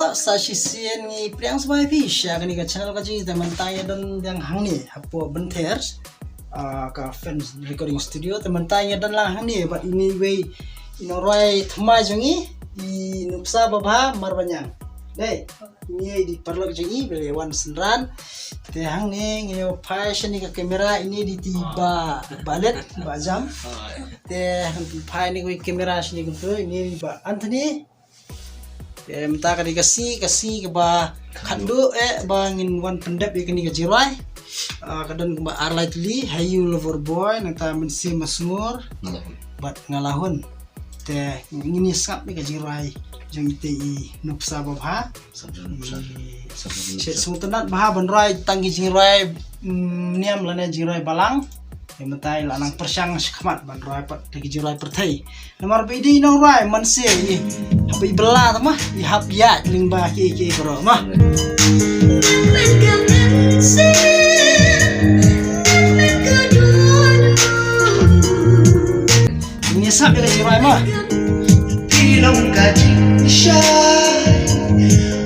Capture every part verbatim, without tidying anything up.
Sa shisien ngi pdiang sngewbha ïa phi sha kane ka channel ka jong ngi, te mynta ngi don lang hangne hapoh Bynthar, ah, ka Fans Recording Studio, te mynta ngi don lang hangne bad ine iwei i nongrwai thymmai jong ngi, i Nuksa Babha Marbaniang. Dei, ine i dei paralok jong ngi, ba la wan synran. Te hangne ngin ïa phai shane ka camera, ine i dei i Bah, Bah Let, Bah Jam. Te hangta phai ne kawei camera shane kumto, ine i Bah Anthony. Te mynta ka dei ka sngi, ka sngi kaba khatduh eh ba ngin wan pyndep ïa kane ka jingrwai. Ah, ka don kumba ar lai tylli, Haïu Lover Boy, nangta Mynsiem Masngur bad Nga La Hun. Te ngin ïa sngap ïa ka jingrwai jong ite i Nuksa Babha. Sngewtynnat bha ban rwai tang ki jingrwai, mm, niam lane jingrwai balang. Te mynta i la nang pyrshang shakhmat ban rwai pat da ki jingrwai pyrthei. Namar ba i dei i nongrwai man se i hap i bylla tama i hap ïaid lyngba kiei kiei baroh ma. Ngin ïa sngap ïa ka jingrwai ma. Phi long ka jingshai,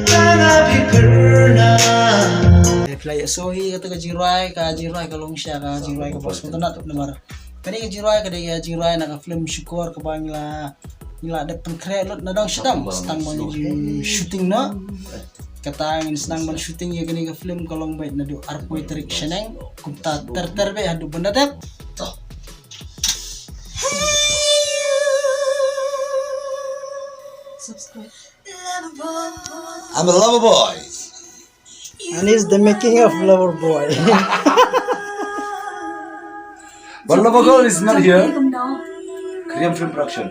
ka la phi pyrna. Te phi la ïohsngew hi kata ka jingrwai, ka jingrwai ka long shisha ka jingrwai kaba sngewtynnat namar kane ka jingrwai ka dei ka jingrwai na ka film Shukor kaba ngi la, ngi la dep pynkhreh lut na dong sha dong. Sdang ba ngin shooting noh. Kata ngin sdang ban shooting ïa kane ka film ka long beit naduh arphew tarik shaneng. Kumta ter ter beit haduh ban da dep. I'm a lover boy. And he's the making of lover boy. But lover girl is not here. Korean film production.